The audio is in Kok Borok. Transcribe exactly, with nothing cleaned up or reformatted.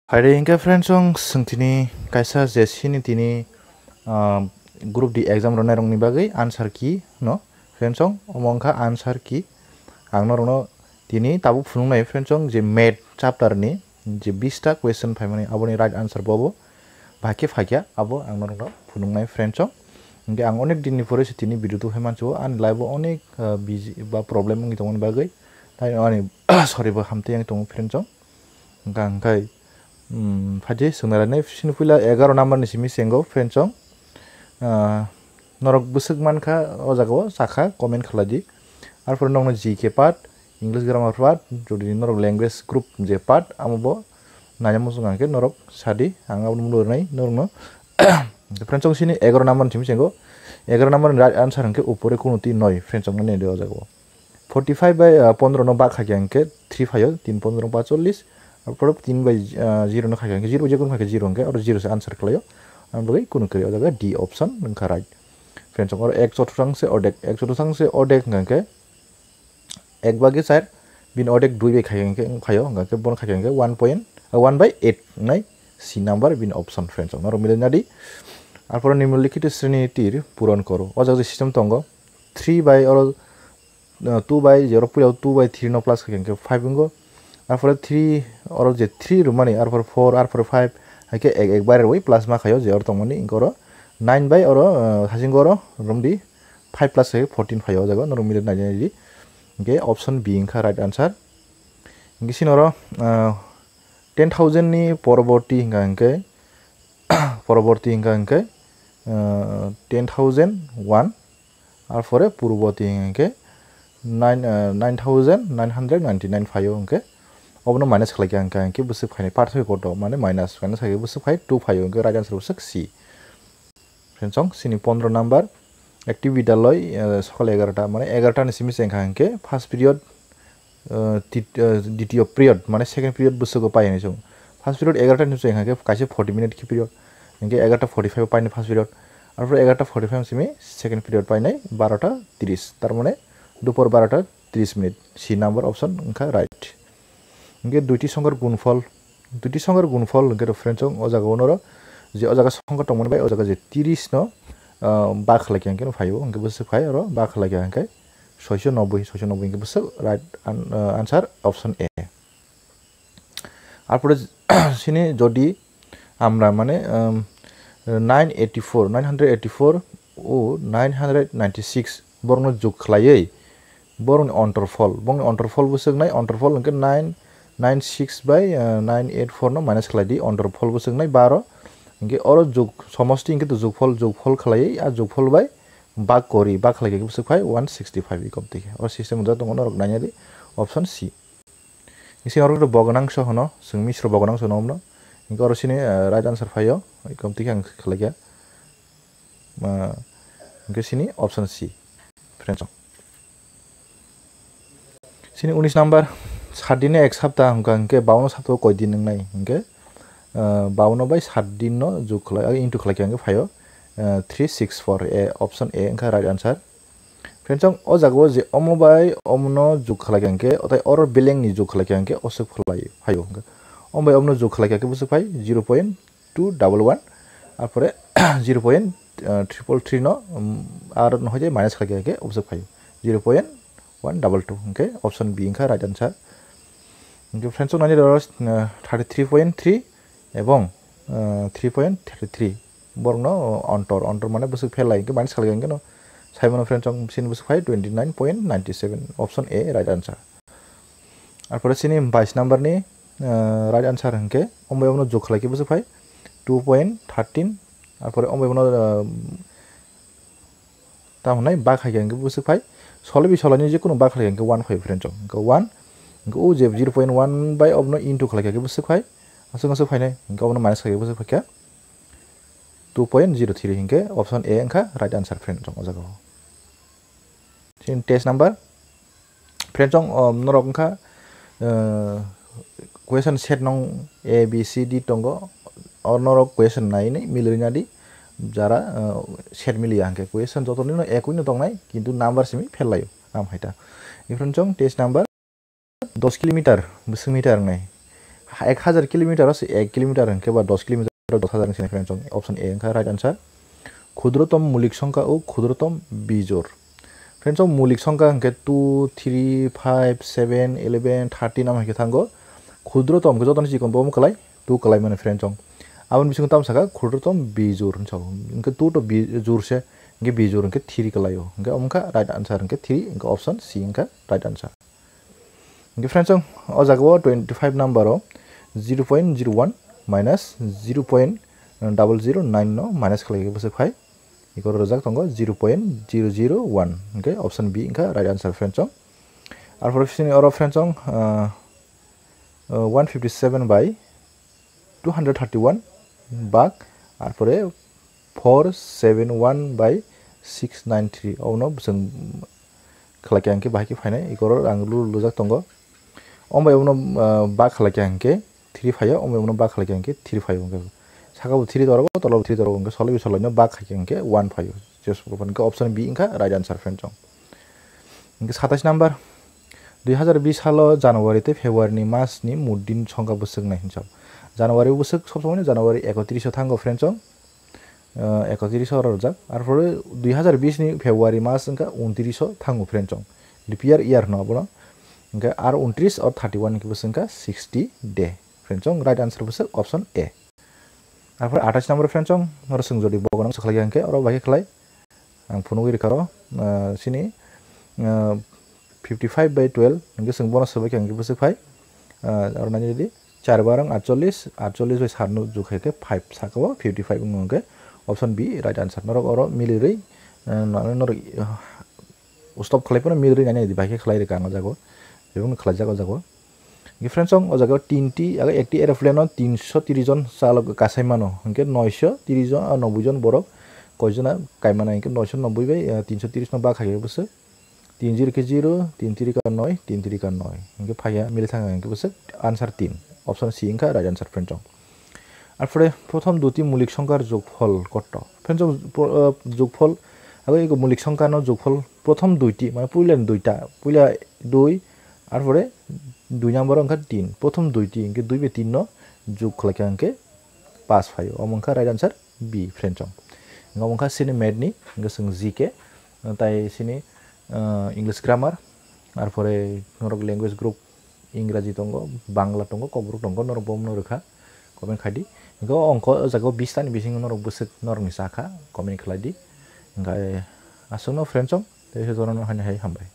Phaidi hinkhe friends, chwng tini kaisa je sini tini, ah, group D exam rwnairokni bagwi answer key no. Friends, omo wngkha answer key. Ang norokno tini tabuk phunuknai friends, je math chapter ni je bista question phaimani, aboni right answer bobo bahai khe phaikha, abo ang norokno phunuknai friends. Hinkhe ang onek dinni pore se tini video tubui mansiwo, ani life o onek, ah, busy ba problem wngwi tongmani bagwi, tai ani sorry bo hamtwi wngwi tongo friends. Hwnkha hwnkhe, um, phaidi swngnairani sini puila egaroh number ni simi chengo friends. Ah, norok bwswk mankha o jaga o sakha comment khlai di. Arpore nokno G K part, English grammar part, jodi norok language group je part, amo bo naina muchung hwnkhe norok sadi, ang abono mwnwi rwnai norokno. Friends, chwng sini egaroh number ni simi chengo. Egaroh number ni right answer hwnkhe upore kunoti noi, friends, chwng nai di o jaga o. Forty five bai, ah, pondro no bak khaikha hwnkhe three phaio, tin pondro pacholish, arpore tin bai, ah, zero no khaikha hwnkhe zero, jekunu khaikha zero hwnkhe, oro zero se answer khlaio. Ang bagwi kunu kwrwi, o jaga D option wngkha right. Friends, oro ek chotuthang se ordek, ek chotuthang se ordek hwnkha hwnkhe ek bagi char, bini ordek dui bai khaikha hwnkhe wng phaio, hwnkha hwnkhe bono khaikha hwnkhe one point, ah, one by eight wngnai C number bini option, friends, norok milai nadi. Arpore nimnolikhito sreni tir puron koro. O jaga je system tongo, three bai oro, uh, two bai, je oro puila two bai three no plus khaikha hwnkhe five wngo. Arpore three, oro je three rwmani, arpore four, arpore five, haikhe ek, ek bai rwui plus ma khaio, je oro tongmani, hinkhe oro nine bai oro, uh, hasing oro romdi five plus khaikhe fourteen phaio, o jaga norok milai naidi. Hinkhe option B wngkha right answer. Hinkhe sini oro, uh, ten thousand ni poroborti hwnkha hwnkhe, poroborti hwnkha hwnkhe, uh, ten thousand one, arpore purborti hwnkha hwnkhe nine, uh, nine thousand nine hundred ninety nine phaio hwnkhe, obono minus khlaikha hwnkha hwnkhe bwswk phainai, parsoi koto, mane minus, minus khaikhe bwswk phai two phaio, hwnkhe right answer bwswk C. Friends, chwng sini pondro number, active Vidyalaya, eh, sokol egarota, mane egarota ni simi chengkha hwnkhe first period, eh, tit-, eh, ditiyo period, mane second period bwswk o pai hinwi chwng. First period egarota ni chengkha hwnkhe kaisa forty minute khe period, hwnkhe egarota forty five o paini first period, arpore egarota forty five simi second period painai barota tris, tar mane dupor barota tris minute. C number option wngkha right. Hwnkhe duiti songkar gunphol, duiti songkar gunphol hwnkhe to friends, o jaga o norok je o jaga songkar tongmani bai o jaga je tris no, ah, ba khlaikha hwnkhe no phaio, hwnkhe bwswk phai oro ba khlaikha hwnkhe soiso noboi, soiso noboi hwnkhe bwswk right an-, ah, answer option A. Arpore sini jodi Amra mane, um, nine eighty four, nine hundred eighty four o nine hundred ninety six borokno jug khlaiwi borokni ontorphol, borokni ontorphol bwswk nai, ontorphol hwnkhe nine nine six bai, uh, nine eight four no minus khlai di, ontorphol bwswk nai baro. Hwnkhe oro jug somosti hwnkhe to jugphol, jugphol khlaiwi a jugphol bai bak kori, bak khlai khe bwswk phai one sixty five ikom twi khe. O system wngjak tongo, norok naina di option C. Isi oro to bogonangso hwno, chwng misro bogonangso hwno omno. Hwnkhe oro sini, eh, right answer phaio, ikom twi khe ang khlai kha. Ma, hwnkhe sini option C, friends. Sini unis number, sat din ek sapta hwnkha hwnkhe bauno sapta o koi din wngnai hwnkhe, eh, bauno bai sat din no jug khlai, into khlai khe hwnkhe phaio, eh, three six four, A, option A wngkha right answer. Friends, o jaga o je omo bai omo no jug khlai kha hwnkhe, otai oro beleng ni jug khlai kha hwnkhe, oswk phlai phaio hwnkhe. Omo bai omo no jug khlai kha khe bwswk phai zero point two double one, arpore zero point triple three no, um, ar no hoite minus khlai kha hwnkhe, obwswk phaio zero point one double two, hwnkhe option B wngkha right answer. Hwnkhe friends, o nani rw, uh, thirty three point three ebong, uh, three point thirty three. Borokno, uh, ontor, ontor mane bwswk phelai, hwnkhe mani salai hwnkhe no saimano friends, chwng sini bwswk phai twenty nine point nine seven, option A right answer. Arpore sini bais number ni, uh, right answer hwnkhe, ombai omno jug khlai khe bwswk phai two point thirteen, arpore ombai omno, uh, Tamo hwnai ba khaikha hwnkhe bwswk phai, solaibi solaini jekunu ba khaikha hwnkhe one phai friends, hwnkhe one, hwnkhe o je zero point one bai obno into khlaikha hwnkhe bwswk phai, aswk aswk phainai, hwnkhe obno minus khaikha bwswk phaikha two point zero three, hwnkhe option A wngkha right answer friends o jaga o. Chini test number. Friends, chwng, um, norok wngkha, uh, question set nong A, B, C, D tongo. O norok question nainwi milwi nadi. Jara, uh, set miliya hwnkhe question joto nino ekui no tongnai, kintu number simi phel laio. Am haita. Friends, chwng test number dos kilometer, bwswk meter wngnai. Ek hazar kilometer o se ek kilometer hwnkhe ba dos kilometer o dos hazar hwnkhe friends, option A wngkha right answer. Khudrotom mulik songkha o khudrotom bijor. Friends, o mulik songkha hwnkhe two, three, five, seven, eleven, thirteen amo hai khe thango. Khudrotom khe jotoni chikon bo omo kwlai, two kwlai mano friends. Aboni bisingo tamo sakha khudrotom bijor hinwi sao. Hwnkhe two to bijor se, hwnkhe bijor hwnkhe three kwlai o. Hwnkhe omo wngkha right answer hwnkhe three, hwnkhe option C wngkha right answer. Hwnkhe friends, o jaga o twenty-five number o zero point zero one minus zero point double zero nine no minus khlai khe bwswk phai. Ikoro rwjak tongo zero point zero zero one. Hwnkhe option B wngkha right answer friends. Arpore sini oro friends, uh, uh, one fifty seven by two hundred thirty one bak, arpore four seven one by six nine three. Obono bwswng khlai khe hwnkhe bahai khe phainai, ikoro ang rule rwjak tongo. Omo bai obono, ah, bak khlai khe hwnkhe three phaio, omo bai obono bak khlai khe hwnkhe three phaio hwnkhe. Saka bo three torogo, tola bo three torogo hwnkhe soloi bi soloi no bak khai khe hwnkhe one phaio. Just hwnkhe option B wngkha right answer friends. Hwnkhe satais number, dui hazar bish salo January tei February ni mas ni mudin songkha bwswk nai hinwi sao. January bwswk sob somoi no January ekotris o thango friends. Ah, ekotris o rwjak. Arpore dui hazar bish ni February mas wngkha untris o thango friends. Leap year year hwno abono. Hwnkhe ar untris or thirty one khe bwswk wngkha sixty day. Friends, right answer bwswk option A. Arpore atais number friends, oro swng jodi bogonang swkhlai hwnkhe oro bai khe khlai. Ang phunugwi rwkha oro, ah, sini, ah, fifty five by twelve hwnkhe swng bono swbai khe hwnkhe bwswk phai. Ah, oro nai di, char barong atchollis, atchollis bai sat no jug hai khe five saka o fifty five wngkha hwnkhe option B right answer. Norok oro milirwi, ah, norok, ah, stop khlai phano milirwi nai nai di, bai khe khlai rwkha ang o jaga o. Bebak no khlaijak o jaga o. Hwnkhe friends, o jaga o tinti, age ekti aeroplane o tinso tris jon chalok kasai mano. Hwnkhe noisho tris jon, ah, noboi jon borok koijona kaimana, hwnkhe noisho noboi bai, ah, tinso tris no bak hai khe bwswk. Tin zero khe zero, tin three ka noi, tin three ka noi. Hwnkhe phaiya mili thangkha hwnkhe bwswk answer tin. Option C wngkha right answer friends. Arpore prothom duti mulik songkhar jogphol kotto. Friends, pro-, ah, jogphol, abo ego mulik songkhar no jogphol prothom duiti, mane puila ni duita, puila dui, arpore dui number wngkha tin, prothom duiti, hwnkhe dui bai tin no jog khlai kha hwnkhe pass phaio, omo wngkha right answer B friends. Hwnkhe omo wngkha sini math ni, hwnkhe chwng G K, tai sini, ah, English grammar, arpore norok language group, Ingraji tongo, Bangla tongo, Kokborok tongo, norok bomo no rwkha, comment khai di. Hwnkhe o ongkho o jaga o bish ta ni bisingo norok bwswk norok ni chakha, comment khlai di. Hwnkhe aswk no friends, tei se jotono haino hai hambai.